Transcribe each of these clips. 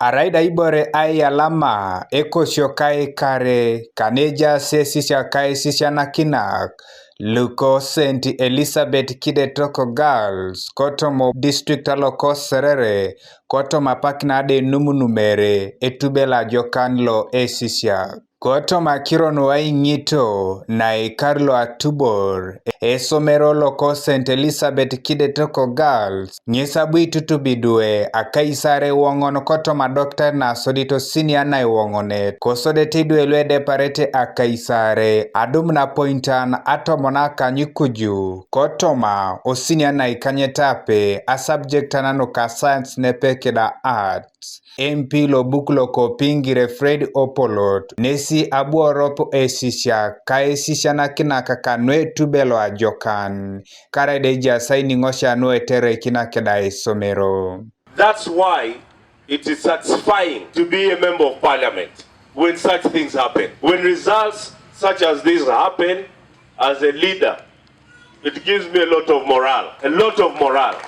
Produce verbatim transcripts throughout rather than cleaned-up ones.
Arai da ibore ai alama ekosio kai kare kaneja sesisia kai sisianakinak luko Saint Elizabeth Kidetok Girls kotomo district aloko Serere, kotomo apak nade numunumere etube lajokan lo esisia. Kotoma kiron wa iŋito naikar lo atubor esomero loko Saint Elizabeth Kidetoko Girls, ŋes abu itutubidwe akaisare woŋon kotoma dokitaet nasodit osinia naiwoŋonet, kosodete idwe luedeparete akaisare adum napointan atomon akanyikuju kotoma osinia naikanyetape asubjektan nuka science nepe keda art. M P lo buk lo Kopingire Fred Opolot nesi abu orop esisia ka esisianakinak kanu etube lo ajokan, karaida ejaas ainiŋosia nu eterekinak da esomero. That's why it is satisfying to be a member of parliament when such things happen. When results such as this happen, as a leader, it gives me a lot of morale, a lot of morale.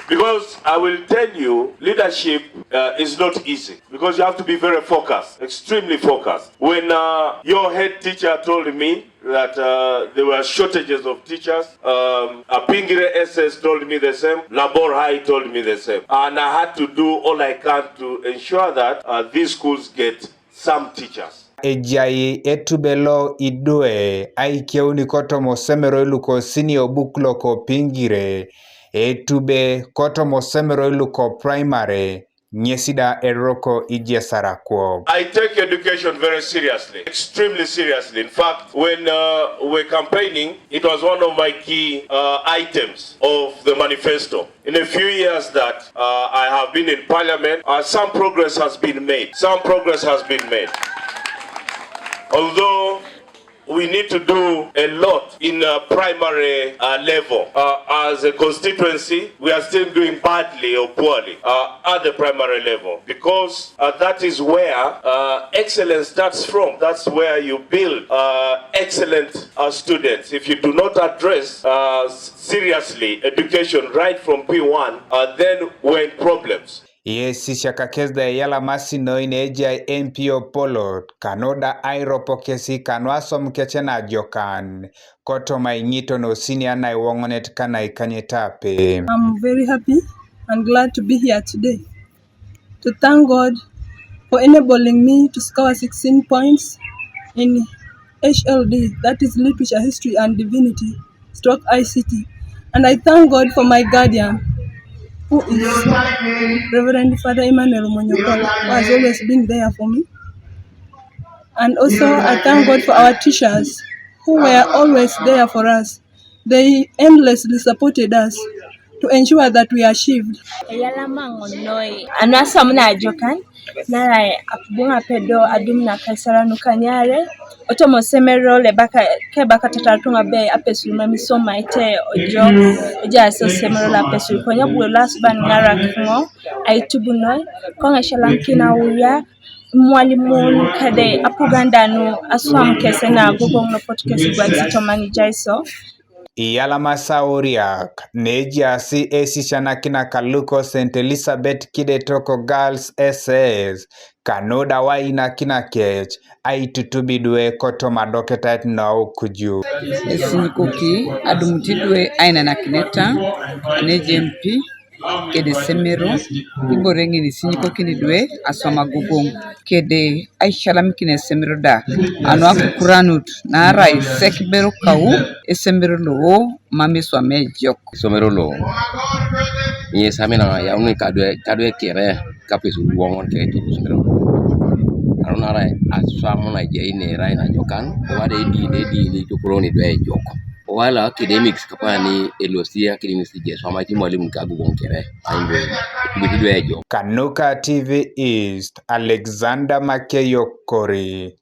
Because I will tell you, leadership uh, is not easy because you have to be very focused, extremely focused. When uh, your head teacher told me that uh, there were shortages of teachers, um, Apingire S S told me the same, Labor High told me the same. And I had to do all I can to ensure that uh, these schools get some teachers. Ejai etube lo idwe aikeuni kotoma osemero luko senior buk lo Kopingire, etube kotoma osemero luko primary, ŋesi da eroko ijesara kwo. I take education very seriously, extremely seriously. In fact, when uh, we're campaigning, it was one of my key uh, items of the manifesto. In a few years that uh, I have been in parliament, uh, some progress has been made. Some progress has been made. Although we need to do a lot in uh, primary uh, level. Uh, as a constituency, we are still doing badly or poorly uh, at the primary level because uh, that is where uh, excellence starts from. That's where you build uh, excellent uh, students. If you do not address uh, seriously education right from P one, uh, then we're in problems. Yesisiakakes da eyalamasi noi ne ejai M P Opolot, kanu da airopokesi kanu aswam kece najokan, kotoma iŋito nosini anaiwoŋonet kanaikanyetape. I'm very happy and glad to be here today to thank God for enabling me to score sixteen points in H L D, that is Literature, History and Divinity, stroke I C T. And I thank God for my guardian, who is Reverend Father Emmanuel Monyokola, who has always been there for me. And also, I thank God for our teachers, who were always there for us. They endlessly supported us to ensure that we achieved. Eyalama ŋun noi. Anu aswam najokan, naarai apubuŋ apedo adum nakaisarei nukanyare, kotoma osemero lo ebaka, kebakata ituŋa ebe apesur mam isomaete ojok, ejaas osemero lo apesur, konye abu lo asuban ŋarak ŋo, aitub noi, koŋ esalamkin awuya, imwalimun kede apugan da nu aswam kesi nagogoŋ lo apotu kesi gwat tomani jaiso. Iyalamasi auriak ne ejaas esisianakinak luko Saint Elizabeth Kidetoko Girls S S, kanu da wainakinak kec aitutub idwe kotoma adoketait na okuju. Esinyikoki adumut idwe ainakineta ne ejai M P kede esemero, ibore ŋin isinyikokin idwe aswam agogoŋ kede aisialamikin esemero da, anu akukuranut, naarai sek iberu kau esemero lo mam iswam ejok. Esemero lo ŋes amina yauni kadwe, kadwe kere kapesur woŋon kere ejok esemero lo. Anu naarai aswam naijai ne erai najokan, wade edin, edin itukuron idwe ejok. Wala academics kapani elosi academics je swamaki mwalimu ka agogoŋ kere. Aibu, ibiti idwe ejok. Kanuka T V East, Alexander Makeyo Kori.